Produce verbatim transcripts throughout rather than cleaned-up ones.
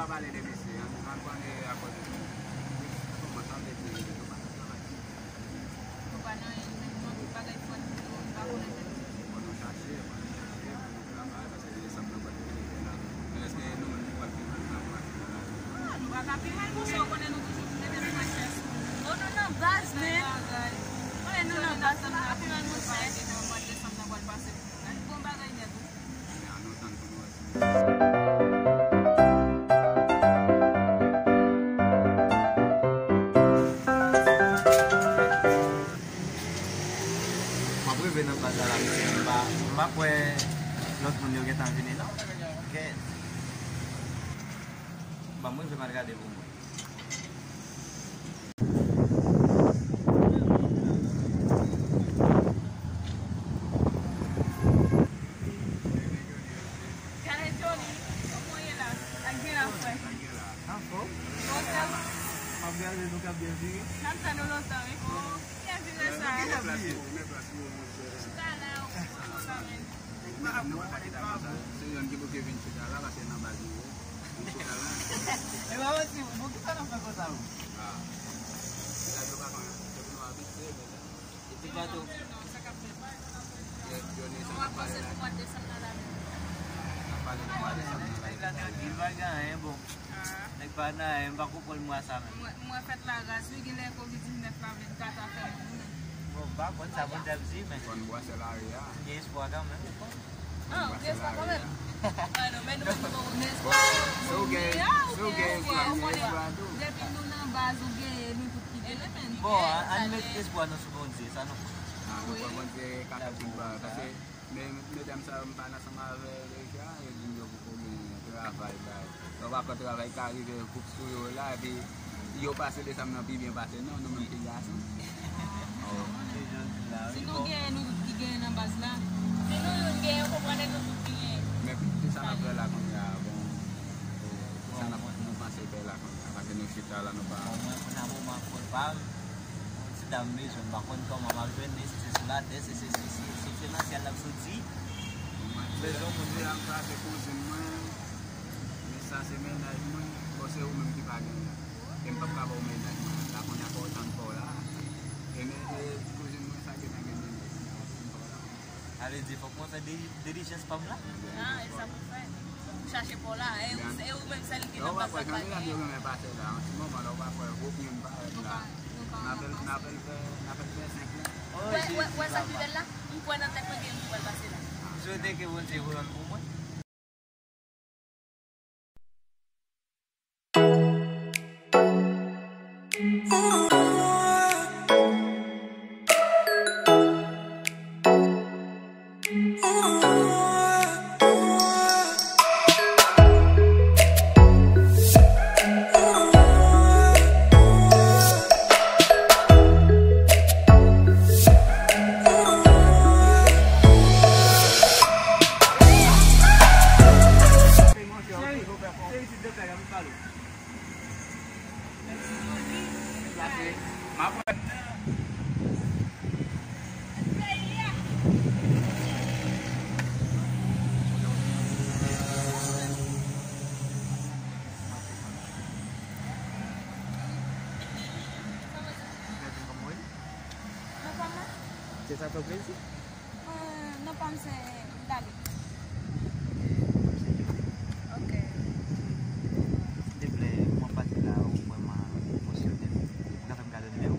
Pa pale de mesye, an, an pale akoz de nou. Kòman sa vle di nou pa ka travay? Nou pa nan anyen, nou menm, nou tout bagay fò nou, nou pa konnen tèt nou. Fò nou chache, fò nou chache, fò nou travay, paske se sa k nan pral rive la. Men èske nou menm nou pral pi mal nan pwòch nan lavi? Ah, nou pa ka pi mal, monchè, ou konnen nou toujou mete pi mal chè sou nou. Oh, nou nan baz, men. Ou konnen nou nan baz, nou pa ka pi mal, monchè. Mwa desanm nan pral pase. Bon bagay nèt, wi. Ann nou tann pou nou wè si. M ap rive nan baz la, la, mesye. M pa, m pa kwè lòt moun yo gentan vini, non. Kèt. Ban m rive m al gade pou mwen. Gade Johnny, kòman w ye la? Ak gen la, frè? Anfòm? Bon, sè. M ap gade nou k ap byen vire. N ap tann ou lontan, wi. Byen vire sa. Chita la, ou konn sa menm. Nou pa ka chita konsa. Se youn ki bouke vin chita la, paske nan baz nou ye. Vin chita la. E pa manti, poukisa n ap fè konsa, wi? Ah. Vizaj yo pa konn, se pou nou abitye, men. Epi bato. Yo, yo, ni sa n ap pale la. N ap pale de mwa desanm nan la. Nèg la trankil, pa gen anyen, bon. Nèg pa nan anyen, m pa konprann mwa sa menm. Mwen, mwen fèt la raz, wi, genlè kovid diznèf la vennkat a fè m tounen. Bon, m pa konn sa Bondye ap di, men. Konn bwase lari a. M gen espwa kanmenm, ou konn. Ah, ou gen espwa kanmenm. Ah, non, men nou menm nou pa konn espwa. Si w gen, si w gen espwa, ou konnen, depi nou nan baz, ou genyen, nou tout ki genyen, men. Bon, ann met espwa nou sou Bondye, sa nou konn. Ah, nou kwè Bondye ka fè tout bagay, paske men, medam sa yo m pale ansanm avè yo deja, yo di m yo poko gen travay, bay. Lè w pa pran travay, ka rive koup sou yo la, epi yo pase desanm nan pi byen pase nou, nou menm ki gason. Oh. Se jodi la, wi, si nou bon. Genyen, nou tout ki genyen nan baz la. Si nou youn genyen, ou konprann, e nou tout ki genyen. Men ki sa n ap fè la kounye a, bon, ki sa n ap, nou panse fè la kounye a, paske nou chita la, nou pa. Bon, mwen, pou nan moman, fò pa m, yon ti dam bezwen, m pa konn kòman m ap jwenn li, si se sou latè, si se, si se, si se nan syèl l ap soti. Mwen bezwen moun. Medam sa se kouzin mwen, men sa se mennaj mwen, bon, se ou menm ki pa genyen. E m p ap ka ba w mennaj mwen la, kounye a fò w tann pa w la. E men, e, kouzin mwen sa gentan gen mennaj, m p ap tann pa w la. Sa vle di, fòk mwen fè dili-, dilijans pa m la. Ah, e sa pou fè. Ou chache pa w la, e ou, e ou menm sèl ki nan baz la pa genyen. Lè w pa kwè, jan medam yo renmen pase la, an ti moman, lè w pa kwè, gwo pye m parèt la. N apèl, n apèl fè, n apèl fè senk la. Wè, wè, wè sa ki bèl la? M kwè nan tèt mwen gen moun pral pase la. M swete ke Bondye voye youn pou mwen. Se sa fè w plezi? Ah, non, pa m se Dali. Ok. Silteplè, kòman pati la ou vrèman emosyonèl? Ou ka fè m kado nimewo?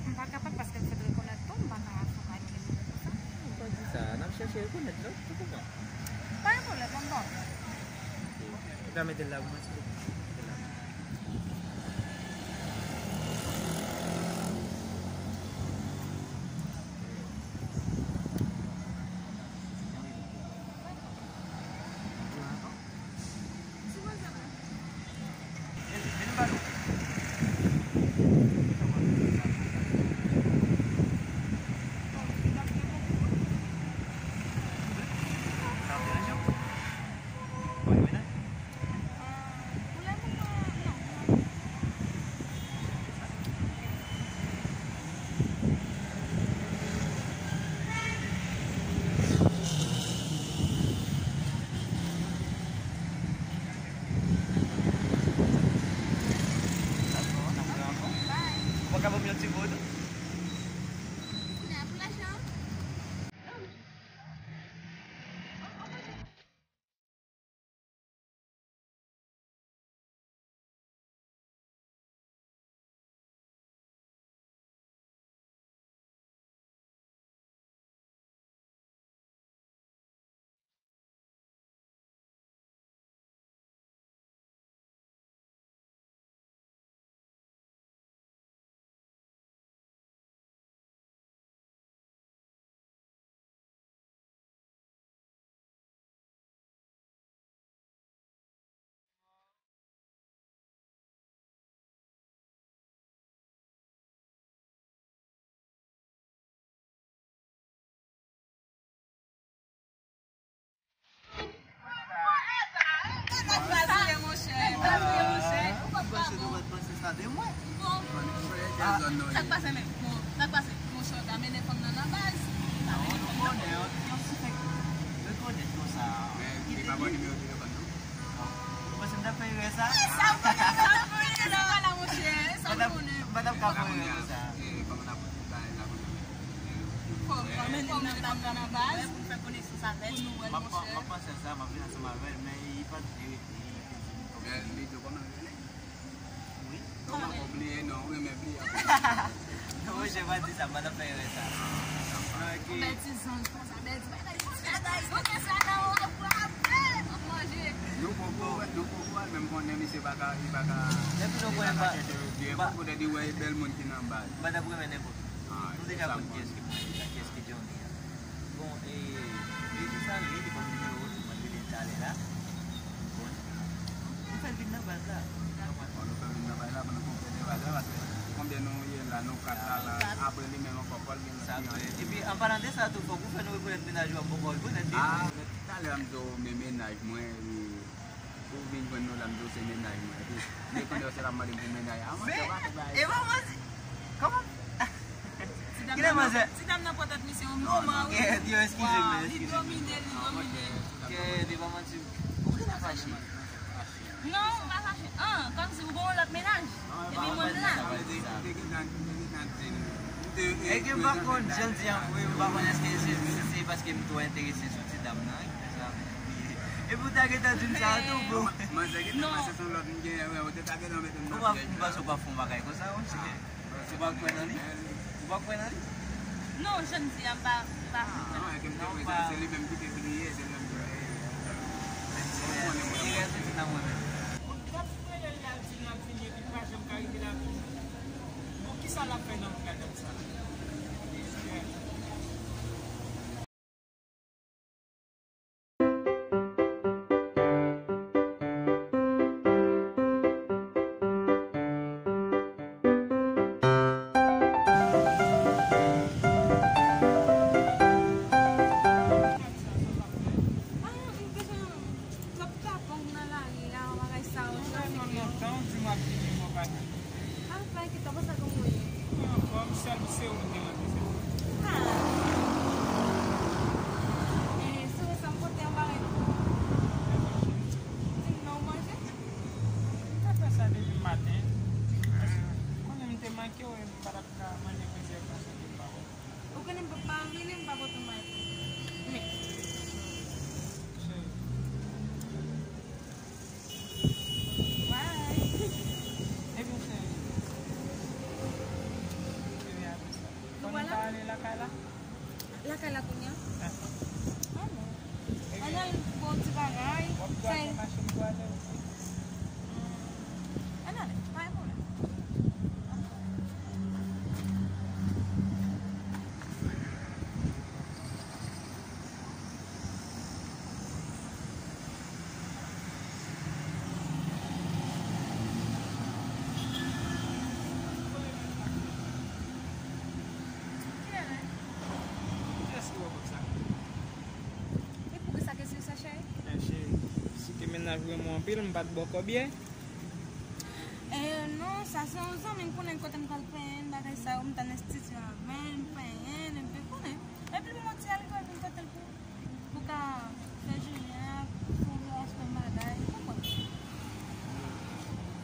M pa kapab paske m fèk rekonèt tou, m pa ka fè kado nimewo konsa. Ou pa di sa, n ap chèche rekonèt lòt, se kòman? Pa gen pwoblèm, m ap ba w. Ok. Ou ka mete l la pou mwen, silteplè? Mete l la. Ou ka ban m yon ti mo tou? Sa k pase, monchè? Sa k pase, monchè? Ou pa bon. Ou pa panse sa de mwen? Bon. Sa k pase menm? Bon, sa k pase? Monchè, w ta mennen fanm nan nan baz. Non, nou konnen, yon, yon ti fèk rekonèt konsa. Men li pa ba w nimewo telefòn, non? Ou panse m t ap fè erè sa? Sa w konnen la, monchè. Sa w konnen. M pa t ap ka fè erè konsa. Fò m mennen fanm nan nan baz pou n fè konesans avè l. M ap, m ap panse a sa, m ap vin ansanm avè l, men li pa t vle rete, li te di m kòmsi. Men li di w kòman l rele? Wi. Non, m ap bliye non, wi, men bliye. Non, monchè, pa di sa, m pa t ap fè erè sa. Ok. Yon bèl ti zanj konsa, bèl ti bagay. Ou gen sa nan ou, ou ap, ou ap manje. Nou poko, nou poko wè, men m konnen misye pa ka, li pa ka, depi nou konnen pa, chèche vye pa, poutèt li wè e bèl moun ki nan baz. M pa t ap renmen nenpòt. Nou deja konn kiyès ki mwen deja, kiyès ki Johnny a. Bon, e, e ki sa li, li ban m nimewo l, mwen rele l talè la. Bon. Nou fè l vin nan baz la. Bon, nou fè l vin nan baz la, pou nou konprann baz la, paske konbyen nou ye la, nou kat la, la, apre li menm ankò, fò l gen lòt ki antre. Epi, an palan de sa tou, fòk ou fè nou rekonèt mennaj ou an, poko rekonèt li. Ah, talè a m di w, men mennaj mwen, e, ou vin jwenn nou la, m di w se mennaj mwen. Epi, men konnen se l ap mande m pou mennaj. Ah, manzè, pa fè bagay sa. E pa manzè. Kòman? Ti dam nan, ti dam nan pran tèt misye yon moman, wi. Yo, eskize m, eskize m. Li domine, li domine. Kèt, e pa manti. Ou gentan fache? Non, m pa fache. An, kòmsi ou gen yon lòt mennaj. Epi mwen m la. E ke m pa konn, jan l di an vre, m pa konn èske se, se paske m twò enterese sou ti dam nan, ki fè sa. Epi ou ta gentan di m sa tou, bro. Manzè gentan panse se yon lòt m gen, ou te ta gentan mete m nan pyèj la. Ou pa, m panse ou pa fè yon bagay konsa, wi. Ou pa kwè nan li? Ou pa kwè nan li? Non, jan m di a, m pa, m pa. Ah, non, e ke m te wè sa, se li menm ki te kriye, se li menm ki te kriye. Li rete nan mwen menm. Bon, m t ap rele l la, l di l ap vini, epi l pa janm ka rive la. Bon, kisa l ap fè nan madanm sa? Lòt tapon nan lari a, bagay sa yo. Mwen fè lontan w di m ap vini, mwen pa vini. Ah, pa enkyete w, pa sa gen mwen ye. Mwen anfòm, sèl se ou m te mande, se tou. Ah. E, sou sa m pote yon bagay pou ou. Di m non, ou manje? M te fè sa depi maten. Konnen m te manke w, e m pa t ap ka manje plizyè fwa san ke m pa wè w. Ou konnen m pa, m pa vini, m pa pote yon bagay pou ou. Men. Cheri. Bye. Ebyen, cheri. Ebyen, apre sa. Fò nou pa ale lakay la? Lakay la kounye a? Ah non. Ann al bon ti bagay. W ap gate machin pou ale osi? Ann ale, pa gen pwoblèm. Kiyès ki wè kòb sa? E poukisa kesyon sa, cheri? Men cheri, si te mennaj ou renmen w anpil, m pa t ba w kòb yè. E non, sa se yon zanmi m konnen kote m t al penyen l, bagay sa yo, m t al nan estidyo avè l, m penyen l, epi konnen. Epi l moti al vin pote l pou, pou ka fè jounen an, pou l achte yon bagay, ou konprann.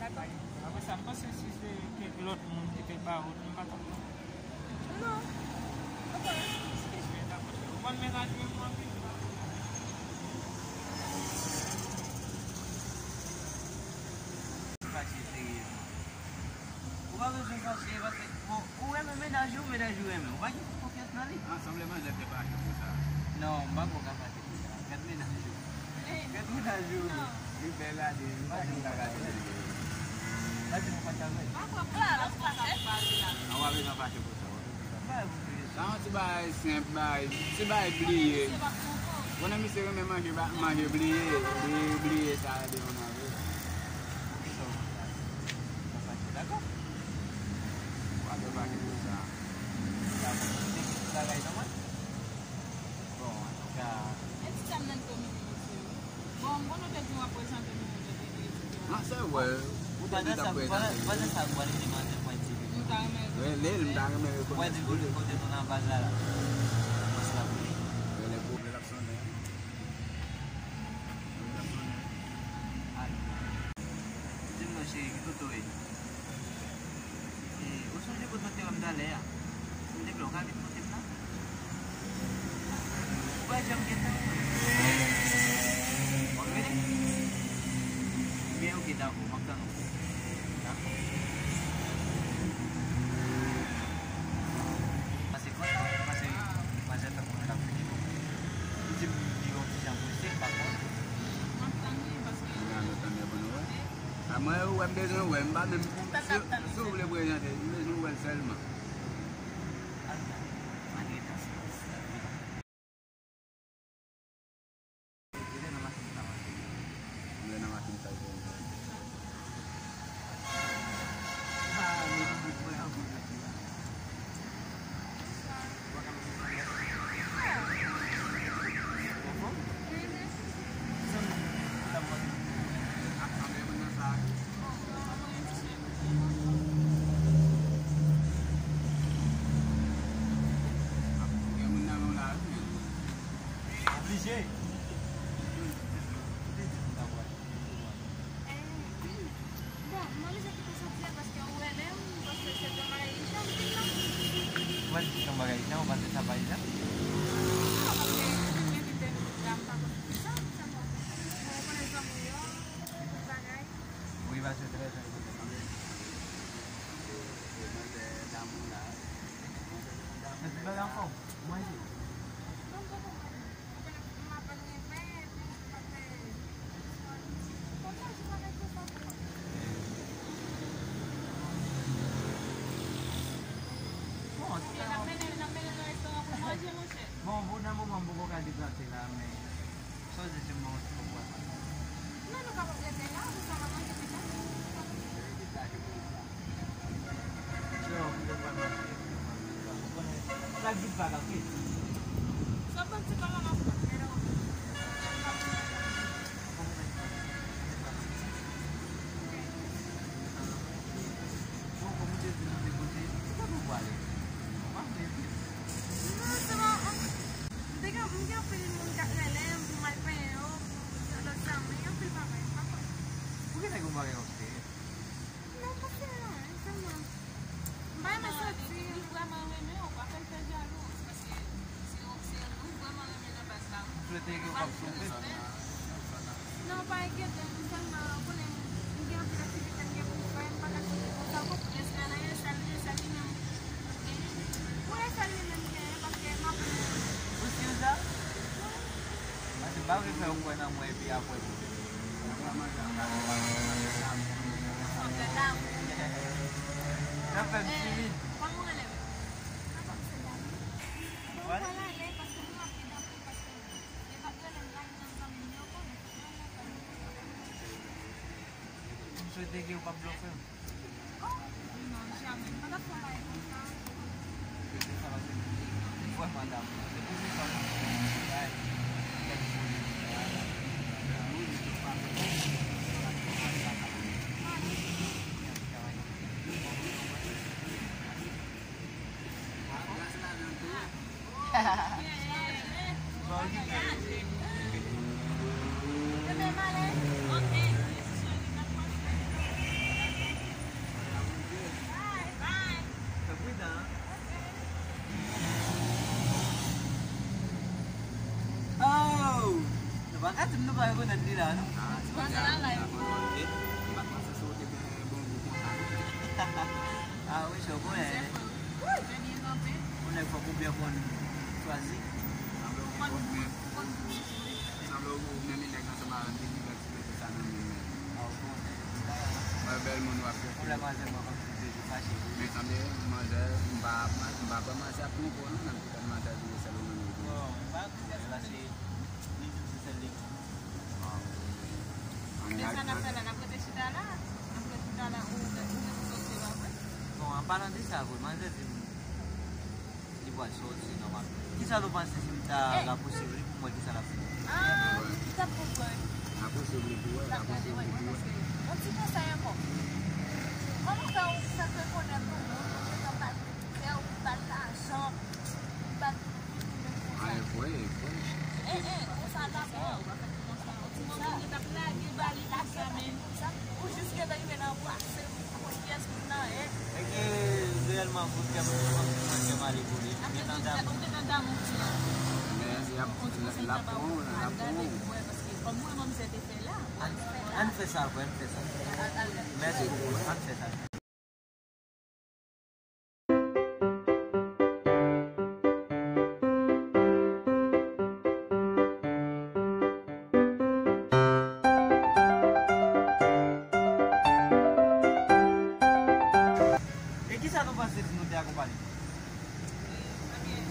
Dakò? Apre sa, m panse si se kèk lòt moun ki te ba w M pa tann non. Non. Ou konn menaj mwen anpil. Fache serye. Ou pa bezwen fache, paske, bon, ou renmen menaj ou, menaj ou renmen. Ou pa gen konfyans nan li. Ansanm lè manzè te fache pou sa. Non, m pa kwè w ka fache pou sa. Gad menaj ou. Gad menaj ou. Li bèl la, li pa gen bagay. Pa di nou fache avè l. An, w pa bezwen fache pou sa, w pa bezwen fache. Sa yon ti bagay senp, bagay, ti bagay bliye. Konnen misye renmen manje, ba, manje bliye, li bliye sa devan nan vre. Dakò? W ap fache pou sa. Dakò. Se ki ti bagay nan mwen? Bon, antouka. E ti dam nan domine misye wi. Bon, m konnen w te di w ap prezante nou, men te di, et cetera. Non, se vre. Ou te di w t ap prezante. Pandan sa, pandan, pandan sa, w pral ede manzè pran ti vi. M ta renmen. Rele l, m ta renmen rekonèt. W pral di l kote, kote nou nan baz la, la. Mwen se la pou li. Rele pou l ap sonnen. Rele l ap sonnen. Alo. Di m non, cheri, ki kote w ye? E, ou sonje kote w te wè m talè a? Si m te vle, w ka vin kote m la? Ou pa janm gen tan pou mwen. W ap vini? Ebyen, oke, dakò, m ap tann ou. Dakò. Pase konsa, pase manzè tankou nou t ap fini bon. Li di m li yon ti jan prese, m pa konn. M ap tann li paske. Gade, tann li pou nou wè. A mwen, ou wè m bezwen wè, m pa menm, si, si w vle prezante, m bezwen wè l sèlman. Oblije. Ou te di m ta pral. Bon, m oblije kite w soti a paske ou rele m, paske se yon bagay ijan m di l la. Ou pa di se yon bagay ijan, ou panse sa pa ijan? Non, paske ou vin envite m, m pa konn ki sa, sèlman. Bon, ou konnen zanmi w yo, tout bagay. Wi, paske trè jan de kote. Mwen se damou la. Mwen se damou. Mwen se damou. Mwen se damou. Bon, nan moman m poko ka deplase la, men sa w di se bon, se bon. Non, nou kapab rete la, pou sa m ap manje pita. Sa vit pa kanpe. Sa bon, ti kòman nan front, men nan. Bon, kòm ou te di nou te kote, se kote ou prale? Ou pa vle vin? Non, se pa, m te gen, m gen anpil moun k ap rele m pou m al penyen yo, pou lòt zanmi, anpil bagay, m pa konn. Ou gen nèg ou pa gen yon serye? Non, pa serye, sèlman. M pa renmen soti. Li vrèman renmen w, pa fè l fè jalou. Se paske si w, si w vrèman renmen nan baz la, ou swete ke w p ap twonpe. Non, pa enkyete m, sèlman, ou konnen, m gen anpil aktivite m gen pou m fè, m pa ka soti konsa, ou konprann? Respè nan yon sèl, yon sèl li menm ou genyen. Pou yon sèl li menm m genyen, paske m ap. Ou si sa? Paske m pa vle fè w kwè nan mwen epi apre. Sa fè m timid. Kòman w rele m? Papa m se Dani. Bon, m pral ale paske moun ap vide anpil paske yo pa t rele m la, m nan zanmi m yo konnen. M swete ke w p ap blòfe m. Oh, non, jamè. M pa t ap fè yon bagay konsa. Vrèman damou. Se pou sa m bay kèk moun. A, tout nou pa rekonèt li la, non? Ah, ti manzè la, la, la, bon, ok. M pa t panse si w te gen bon gou konsa, non. Ah, wi, chè, w konnen. Manzè fò, wi. Trè byen kanpe. Yon nèg fòk ou byen konn chwazi. Sanble w gen pwoblèm. Konn gou, wi. Sanble w menm nèg ansanm avè m, depi lè ti mete sa nan men m. Ah, w konnen. Mwen bèl moun w ap fè. Yon lè manzè mwen kòmsi m toujou fache. Men sanble manzè, m pa, m pa kwè manzè ap twonpe w, non, menm si manzè di se sèl ou menm li gen. Bon, m pa kwè, paske li di m se sèl li gen. Wow. Men sa n ap fè la, n ap rete chita la? N ap rete chita la, ou, ou menm ou sòti, se pa vre? Bon, an palan de sa, vre, manzè di m li pral sòti nòmalman. Kisa nou panse si m ta rapwoche li pou m wè kisa l ap fè? Ah, li t ap konprann. Rapwoche li pou wè, rapwoche li pou wè. Yon ti konsèy ankò. Kòman fè ou fèk rekonèt yon moun, ou gentan ba l kè w, ou ba l lajan, ou ba l tout, tout, tout, tout, tout sa. Ah, e vre, e vre. Eh, eh, konsa l ap bon. Ti manmi li t ap lage ba li konsa, men. Ou jis gentan rive nan anbrase, ou konn kiyès moun nan ye. Èske reyèlman kout kè m, kout kè m ale pou li? Ou gentan damou? Ou gentan damou ti la. Men y ap, l ap pran w, l ap pran w. Paske kòm mwen, manzè te fè la. Ann, ann fè sa vre, ann fè sa. Mèsi bokou, ann fè sa. E kisa nou panse si nou te akonpanye? Ebyen,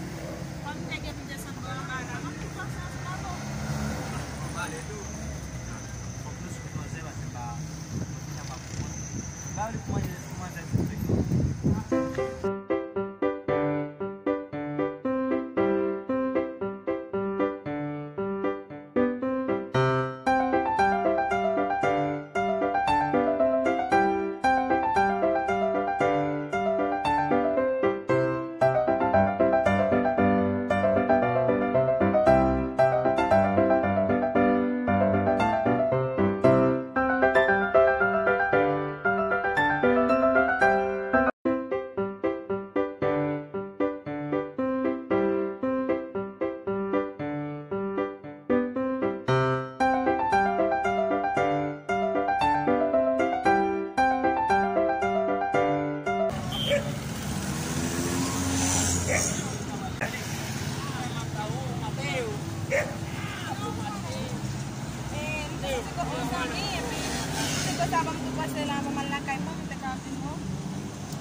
kòm te gen pou desann bò anba la, m ap tou pase ansanm avè w. Anba le tou. Fòk nou swiv manzè, paske m pa, m pa konprann. M pa vle pou manzè, pou manzè sou fèk non.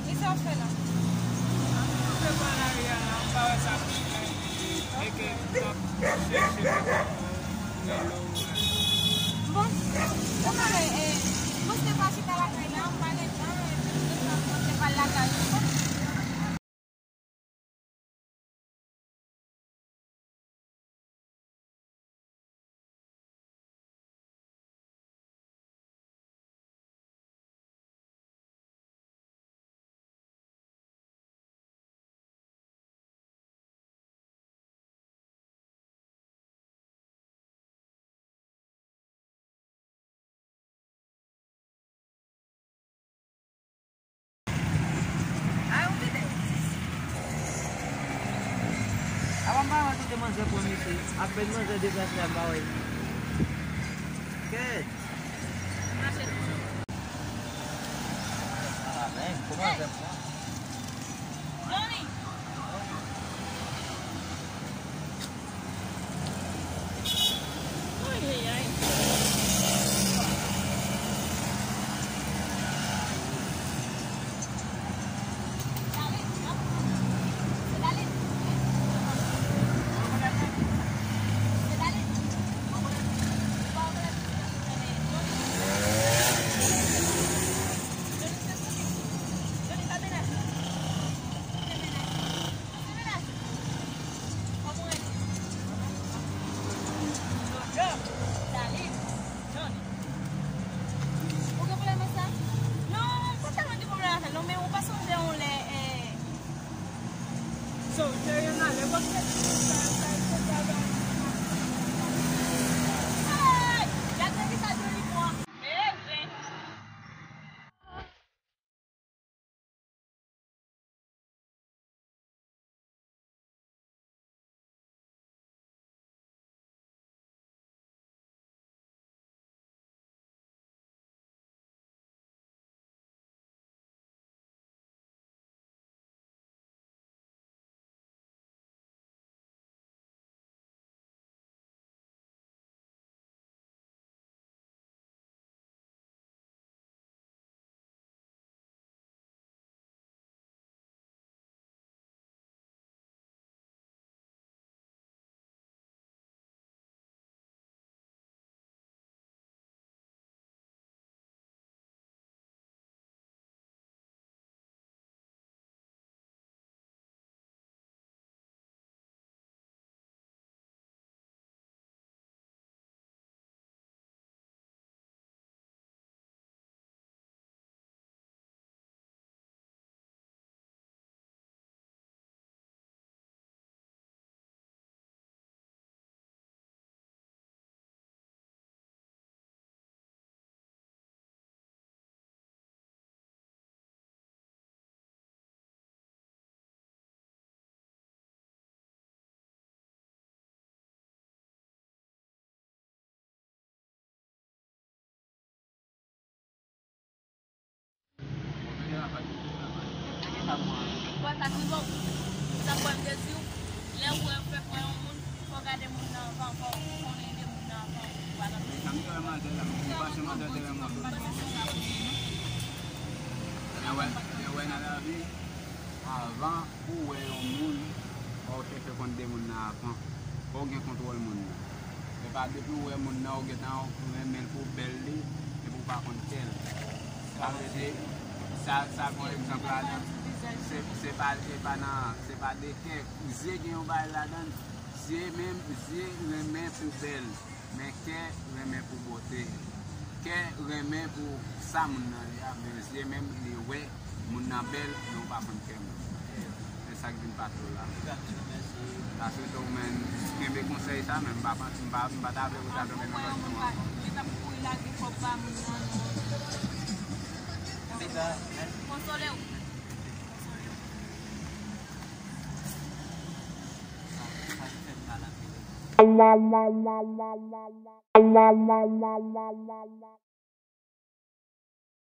Li sa w ap fè la? Mwen te pran lari a la, m pa wè sa pou m fè. Eke m t ap chèche bagay pou mwen lo. Bon, ou konnen, e, mwen te pa chita lakay la, m pa gen tan, epi m te pral lakay ou. Apa m pa wè kote manzè pran misye? Apèn manzè deplase a m pa wè. Kèt. Mache toujou. Ah, men, kòman avè m sa? Johnny! Ay, ay, ay. Sa pral te di w, lè w wè, fèk wè yon moun, fò w gade moun nan anvan, fò w konnen de moun nan anvan, ou pa nan. Sa m te wè manzè la, m panse manzè te renmen moun. Men wè, men wè nan lavi, avan pou w wè yon moun, fò w chèche konn de moun nan avan. Fò w gen kontwòl moun nan. Se pa depi w wè moun nan, ou gentan renmen l pou bèl li, epi w pa konn kè l. Sa vle di, sa, sa gon egzanp ladan. Se, se pa, se pa nan, se pa de kè. Zye gen yon bagay ladan l. Zye menm, zye renmen pou bèl. Men kè renmen pou bote. Kè renmen pou sa moun nan ye a, men zye menm li wè moun nan bèl, men ou pa konn kè moun. Se sa k vin pase w la. Sa swete w menm kenbe konsèy sa, men m pa panse, m pa, m pa ta vle ou ta tonbe nan lòt non ankò. Li t ap kouri lage kòb ba moun nan non. Konsole w. Konsole w. Sa, sa ki fè m mal anpil.